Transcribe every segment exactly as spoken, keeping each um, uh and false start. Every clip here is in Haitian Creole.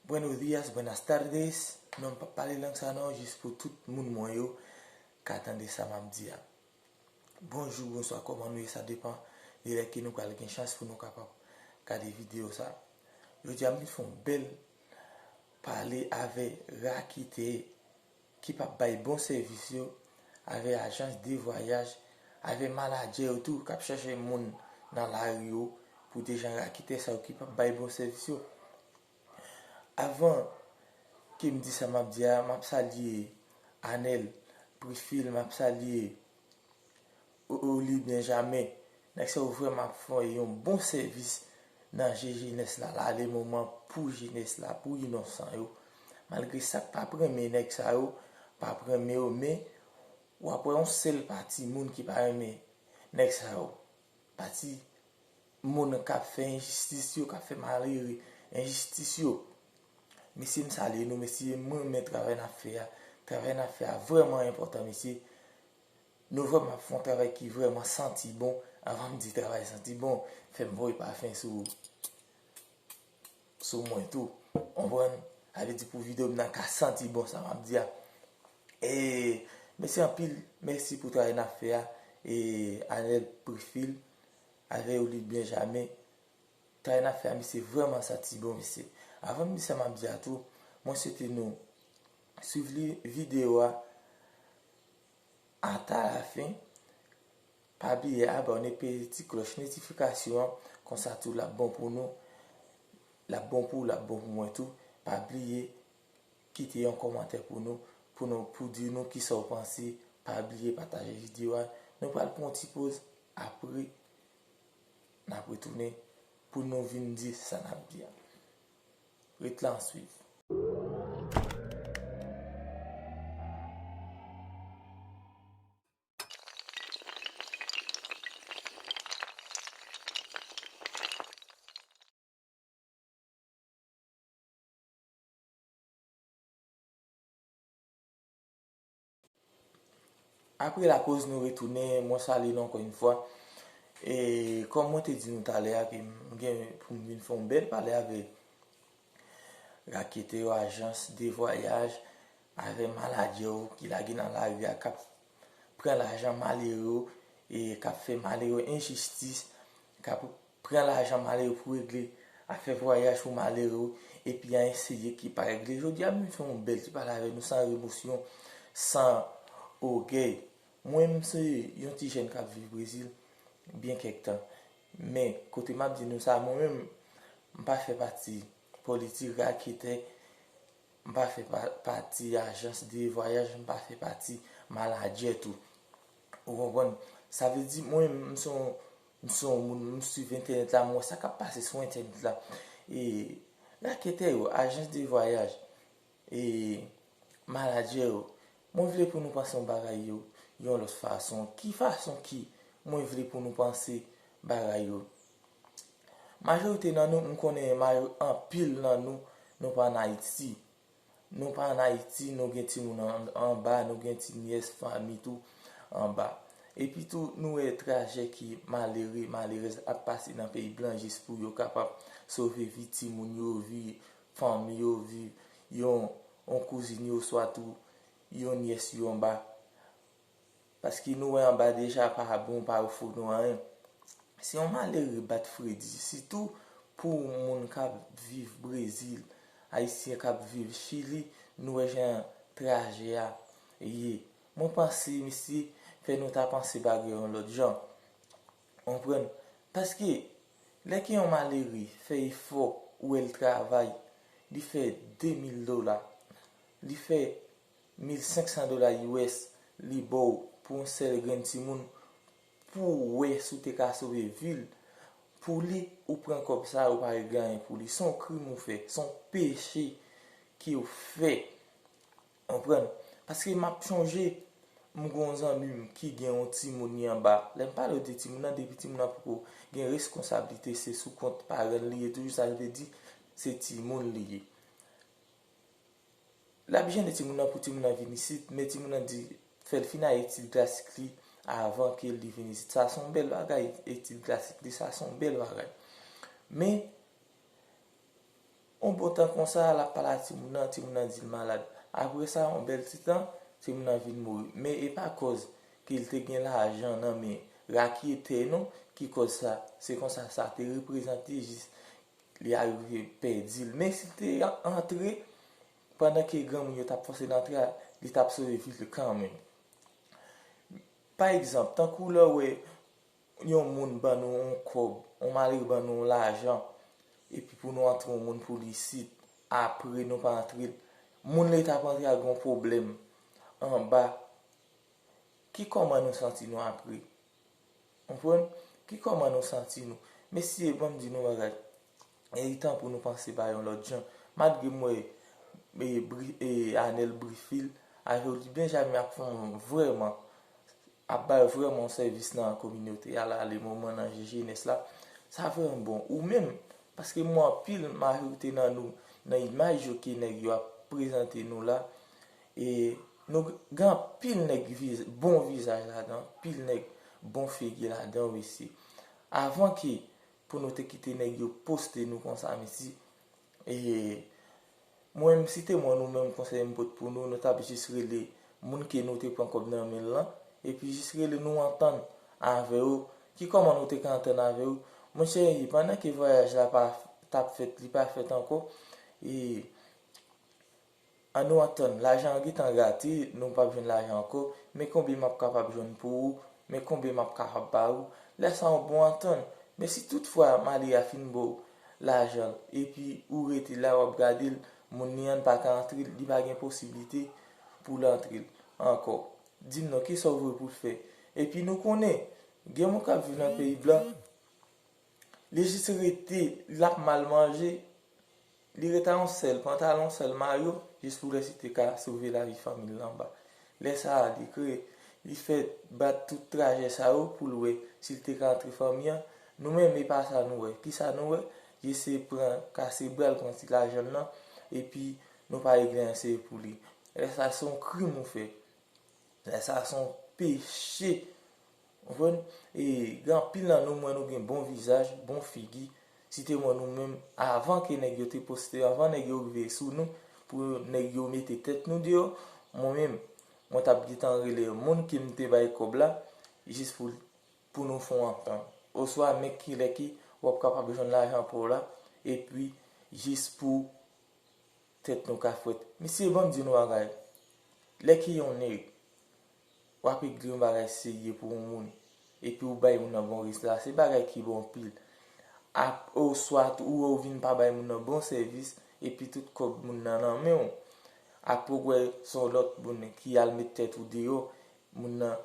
Buenos días, buenas tardes. Non, m p ap pale lang sa non, jis pou tout moun mwen yo ka tande sa m ap di a. Bonjou, bonswa, kòman nou ye? Sa depan de lè ke nou pral gen chans pou nou kapab gade videyo sa. Jodi a, m vin fè yon bèl pale avè raketè ki p ap bay bon sèvis yo, avè ajans de vwayaj, avè manadjè yo tou k ap chèche moun nan lari yo pou de jan raketè sa yo ki p ap bay bon sèvis yo. Avan ke m di sa m ap di a, m ap salye Anel Prifil, m ap salye O-, Oli Benjamin. Nèg sa yo vrèman ap fè yon bon sèvis nan je jenès la, lale moman pou jenès la, pou inosan yo. Malgre sa k p ap renmen nèg sa yo, p ap renmen yo, men w ap wè yon sèl pati moun ki pa renmen nèg sa yo. Pati moun k ap fè enjistis yo, k ap fè malere enjistis yo. Mesye, m salye nou, mesye, m renmen travay n ap fè a. Travay n ap fè a vrèman enpòtan, mesye. Nou vrèman ap fè yon travay ki vrèman santi bon. Avan m di travay santi bon, fè m voye pafen sou, sou mwen tou. Konprann? Sa vle di pou videyo m nan ka santi bon, sa m ap di a. E, mesye anpil, mèsi pou travay n ap fè a. E, Anel Prifil, avè Oli Benjamin, travay n ap fè a, mesye, vrèman santi bon, mesye. Avan m di sa m ap di a tou, mwen swete nou swiv li, videyo a ata lafen. Pa bliye abòne, peze ti klòch notifikasyon an, konsa tou l ap bon pou nou, l ap bon pou ou, l ap bon pou mwen tou. Pa bliye kite yon kòmantè pou nou, pou nou, pou di nou kisa w panse. Pa bliye pataje videyo a. Nou pral pran yon ti poz, apre n ap retounen pou nou vin di sa n ap di a. Ret la, n ap swiv. Apre lapoz, nou retounen, mwen salye nou ankò yon fwa. E kòm mwen te di nou talè a, ke m gen pou m vin fè yon bèl pale avè raketè yo, ajans de vwayaj, avè manadjè yo ki lage nan lari a, k ap pran lajan malere yo, e k ap fè malere yo enjistis, k ap pran lajan malere pou regle afè vwayaj pou malere yo, epi a eseye ki pa regle. Jodi a, m vin fè yon bèl ti pale avè nou san emosyon, san ògèy. Mwen, m se yon ti jèn k ap viv Brezil byen kèk tan. Men, kote m ap di nou sa, mwen menm, m pa fè pati politik, raketè, m pa fè pa-, pati ajans de vwayaj, m pa fè pati manadjè tou. Ou konprann? Sa vle di, mwen menm, m se yon, m se yon moun, m swiv entènèt la, m wè sa k ap pase sou entènèt la. E raketè yo, ajans de vwayaj, e manadjè yo, mwen vle pou nou panse yon bagay yo yon lòt fason. Ki fason ki mwen vle pou nou panse bagay yo? Majorite nan nou, m konnen majo-, anpil nan nou, nou pa ann Ayiti. Nou pa ann Ayiti, nou gen timoun an-, anba, nou gen ti nyès, fanmi tou anba. Epi tou, nou wè trajè ki malere, malerèz ap pase nan peyi blan jis pou yo kapab sove vi timoun yo, vi fanmi yo, vi yon, yon kouzin yo, swa tou yon nyès yo anba. Paske nou wè anba deja pa bon, pa ofri nou anyen. Si yon malere bat fredi, sitou pou moun k ap viv Brezil, Ayisyen k ap viv Chili, nou wè jan trajè a ye. Mwen panse, mesye, fè nou ta panse bagay yon lòt jan. Konprann? Paske, lè ke yon malere fè efò, ou wè l travay, li fè de mil dola, li fè mil senk san dola U S, li ba w pou yon sèl grenn timoun, pou w wè si w te ka sove vi l, pou li, ou pran kòb sa a, ou pa regle anyen pou li. Se yon krim ou fè, se yon peche ke w fè. Konprann? Paske m ap chonje, m gen yon zanmi m ki gen yon timoun li anba. Lè m pale w de timoun nan, depi timoun nan poko gen reskonsablite, se sou kont paran l li ye toujou, sa vle di se timoun li ye. L ap jennen timoun nan pou timoun nan vin isit, men timoun nan di fè l fin ak etid klasik li avan ke li vin isit. Sa se yon bèl bagay, etid klasik li, sa se yon bèl bagay. Men, Yon bon tan konsa, l ap pale a timoun nan, timoun nan di l malad. Apre sa, yon bèl ti tan, timoun nan vin mouri. Men e pa kòz ke l te gen lajan nan men raketè non ki kòz sa. Se konsa sa te reprezante jis li arive pèdi l. Men si l te antre, pandan ke granmoun yo t ap fòse l antre a, li t ap sove vi l kanmenm. Pa egzanp, tankou lè w wè yon moun ban nou yon kòb, yon malere ban nou yon lajan, epi pou nou antre yon moun pou li isit, apre nou pa antre l, moun li t ap antre a gen yon pwoblèm anba, ki kòman nou santi nou apre? Konprann? Ki kòman nou santi nou? Mesye, ban m di nou bagay. E tanpri nou panse pa yon lòt jan. Malgre m wè e, Bri- e, Anèl Brifil, avè w li Benjamin ap fè yon vrèman, ap bay vrèman yon sèvis nan kominote a la, le moman nan je- jenès la. Sa vrèman bon. Ou menm, paske m wè anpil, majorite nan nou, nan imaj yo ke nèg yo ap prezante nou la, e nou gen anpil nèg viz- bon vizaj ladan, anpil nèg bon figi ladan, mesye. Avan ke pou nou te kite nèg yo poste nou konsa, mesye, e mwen menm, si te mwen nou menm, konsèy m pot pou nou, nou t ap jis rele moun ke nou te pran kòb nan men l lan, epi jis rele nou antann avè yo. Ki kòman nou te ka antann avè yo? Monchè, pandan ke vwayaj la pa t ap fèt, li pa fèt ankò, e an nou antann, lajan an gentan rate, nou p ap jwenn lajan ankò, men konbyen m ap kapab jwenn pou ou, men konbyen m ap kapab ba ou. Lè sa yon bon antann. Men si toutfwa malere a fin ba w lajan l, epi ou rete la, w ap gade l, moun li an pa ka antre l, li pa gen posiblite pou l antre l ankò. Di m non, kisa w vle pou l fè? Epi nou konnen, gen moun k ap viv nan peyi blan, li jis rete, l ap mal manje, li rete a yon sèl pantalon, sèl mayo, jis pou lè si te ka sove lavi fanmi l anba. Lè sa a, li kreye, li fè bat tout trajè sa yo pou l wè si l te ka antre fanmi an. Nou menm, e pa sa nou wè. Kisa nou wè? Li eseye pran, kase bra l, pran ti lajan l lan, epi nou pa regle anyen sere pou li. Lè sa a, se yon krim ou fè. Lè sa a, se yon peche. Ou konprann? E gen anpil nan nou, m wè nou gen bon vizaj, bon figi. Si te mwen nou menm, avan ke nèg yo te poste, avan nèg yo rive sou nou, pou nèg yo mete tèt nou deyò, mwen menm, mwen t ap gentan rele moun ke m te bay kòb la, jis pou, pou nou fè yon antant. Oswa, men kilè ke w ap kapab jwenn lajan pa w la, epi jis pou tèt nou ka frèt. Mesye, ban m di nou bagay. Lè ke yon nèg, w ap regle yon bagay serye pou yon moun, epi w bay moun nan bon rezilta, se bagay ki bon anpil. Ap, oswa tou, ou wè w vin pa bay moun nan bon sèvis, epi tout kòb moun nan nan men w. Apre w wè se yon lòt moun ki al met tèt ou deyò, moun nan,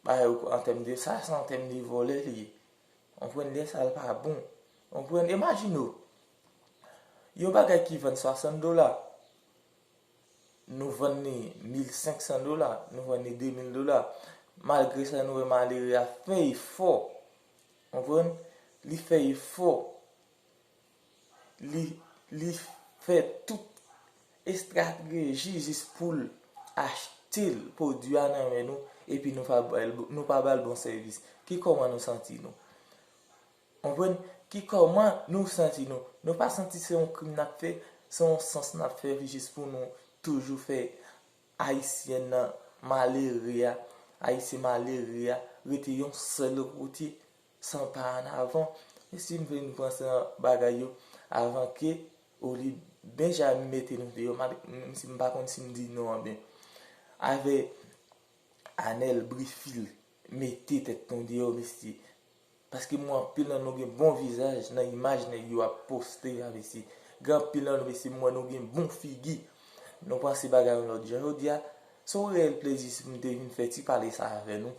bagay ou an tèm de, sa se an tèm de vòlè li ye. Ou konprann, lè sa l pa bon. Ou konprann, imajine w, yon bagay ki vann swasant dola, nou vann li mil senk san dola, nou vann li de mil dola. Malgre sa, nou wè malere a fè efò. Ou konprann? Li fè efò. Li, li fè tout estrateji jis pou l achte l, pwodui a nan men nou, epi nou pa ba l, nou pa ba l bon sèvis. Ki kòman nou santi nou? Konprann? Ki kòman nou santi nou? Nou pa santi se yon krim n ap fè, se yon sans n ap fè jis pou nou toujou fè Ayisyen nan malere a, Ayisyen malere a, rete yon sèl kote, san pa annavan. E si m vle nou panse nan bagay yo, avan ke Oli Benjamin mete nou deyò, mal- menm si m pa konn si m di non an byen. Avè Anèl Brifil mete tèt nou deyò, mesye. Paske m wè anpil nan nou gen bon vizaj nan imaj nèg yo ap poste a, mesye. Gen anpil nan nou, mesye, m wè nou gen bon figi. Nou panse bagay yon lòt jan. Jodi a, se yon reyèl plezi si m te vin fè ti pale sa avè nou.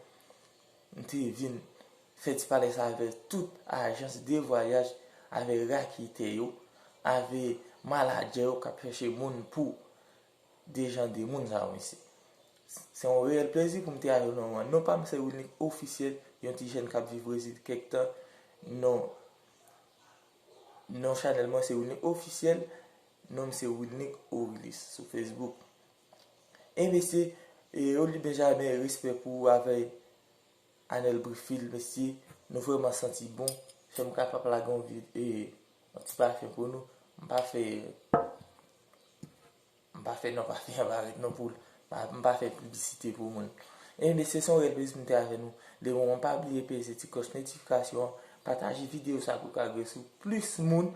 M te vin fè ti pale sa avè tout ajans de vwayaj, avè raketè yo, avè manadjè yo k ap chèche moun pou de jan de moun sa yo, mesye. Se yon reyèl plezi pou m te avè nou an. Non pa m se Wilnick Ofisyèl, yon ti jèn k ap viv Brezil kèk tan. Non, non chanèl mwen se Wilnick Ofisyèl, non m se Wilnick Orilis sou Facebook. E mesye, e Oli Benjamin, respè pou ou avè Anèl Brifil, mesye, nou vrèman santi bon. Fè m kapab lage yon vi- e, yon ti pafen pou nou. M pa fè, m pa fè non pa fè aparèt non pou m pa fè piblisite pou moun. Ebyen se yon rèl plezi m te avè nou. Lemoman pa bliye peze ti klòch notifikasyon an, pataje videyo sa pou ka gre sou plis moun.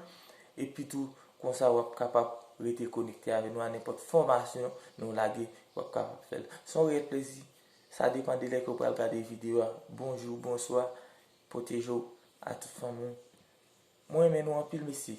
Epi tou konsa w ap kapab rete konekte avè nou a nenpòt fòmasyon nou lage w ap kapab fè l. Se yon rèl plezi. Sa depann de lè ke w pral gade videyo a. Bonjou, bonswa, pwoteje w a tout fanmi w. Mwen renmen nou anpil mesye.